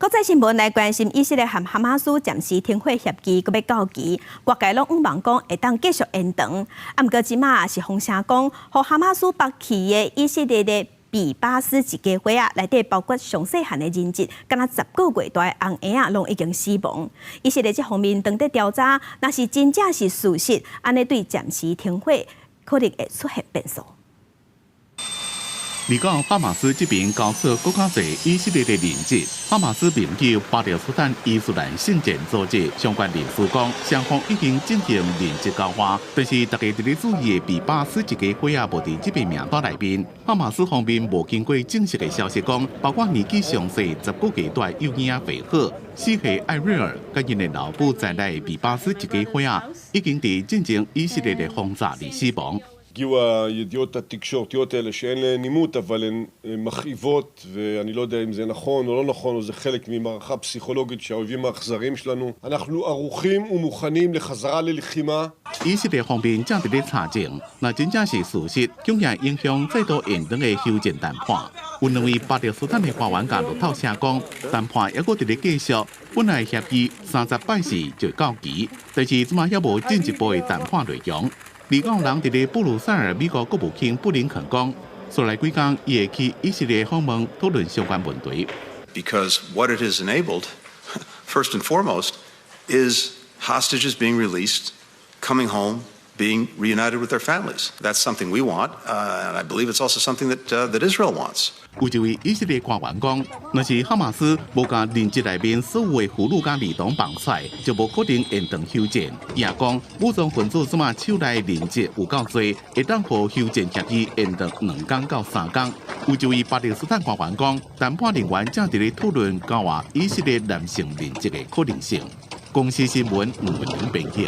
國際新聞來關心，以色列和哈馬斯暫時停火協議閣欲到期，外界攏向望講會當繼續延長。啊，毋過這馬是風聲講，予哈馬斯縛去的以色列的比巴斯一家伙仔，內底包括上細漢的人質，敢若10個月大的紅嬰仔攏已經死亡。以色列這方面當咧調查，若是真正是事實，按呢對暫時停火可能會出現變數。而講哈馬斯這邊交出閣較濟以色列的人質，哈馬斯盟友巴勒斯坦伊斯蘭聖戰組織相關人士講，雙方已經進行人質交換，但是大家佇咧注意的比巴斯一家伙仔無佇這份名單內面。哈馬斯方面無經過證實的消息講，包括年紀上細10個月大幼嬰仔費赫、4歲艾瑞爾，佮𪜶的老母在內的比巴斯一家伙仔，已經佇進前以色列的轟炸裡死亡。 הגיעו הידיעות התקשורתיות האלה שאין להן נימות אבל הן מכאיבות, ואני לא יודע אם זה נכון או לא נכון או זה חלק ממערכה פסיכולוגית שהאויבים האכזריים שלנו. אנחנו ערוכים ומוכנים לחזרה ללחימה. 以色列方面正佇咧查證，若真正是事實，恐驚影響再度延長的休戰談判。有兩位巴勒斯坦的官員共路透社講，談判猶閣佇咧繼續，本來協議30拜四就到期，但是這馬猶無進一步的談判內容。而講人佇咧布魯塞爾，美國國務卿布林肯講，紲來幾工伊會去以色列訪問，討論相關問題。 Because what it has enabled, first and foremost, is hostages being released, coming home, being reunited with their families. That's something we want, and I believe it's also something that Israel wants. 有一位以色列官員講，若是哈馬斯無共人質內面所有的婦女佮兒童放出來，就無可能延長休戰。伊也講，武裝分子這馬手內人質有夠濟，會當予休戰協議延長2工到3工。有一位巴勒斯坦官員講，談判人員正佇咧討論交換以色列男性人質的可能性。公視新聞吳文玲編譯。